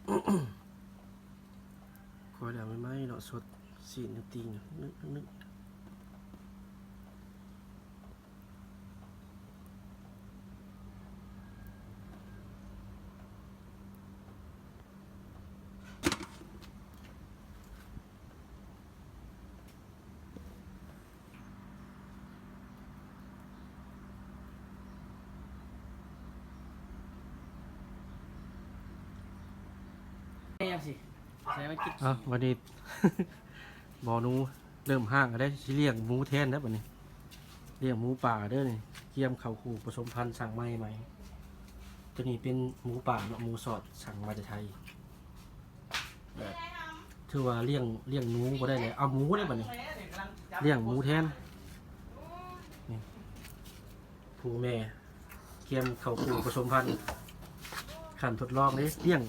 ຂ້ອຍໄດ້ເອົາໃໝ່ໆເນາະ ສົດຊີ້ນຕີນ ນຶກໆ. ແນວຊິ ໃສ່ມາກິນ ອ່ະ ບັດນີ້ ໝໍໜູເລີ່ມຮ້າງແລ້ວເດ້ ຊິລ້ຽງໝູແທນແລ້ວບັດນີ້ ລ້ຽງໝູປ່າເດີນີ້ ກຽມເຂົ້າຄູ່ປະສົມພັນ ສ້າງໃໝ່ໃໝ່. ໂຕນີ້ເປັນໝູປ່າເນາະ ໝູສອດ ສັ່ງມາແຕ່ໄທ. ແບບ ຖືວ່າລ້ຽງ ລ້ຽງໜູບໍ່ໄດ້ແລ້ວ ເອົາໝູເດ້ບັດນີ້ ລ້ຽງໝູແທນ. ນີ້ ຜູ້ແມ່ກຽມເຂົ້າຄູ່ປະສົມພັນ ຂັ້ນທົດລອງເດ້ ລ້ຽງ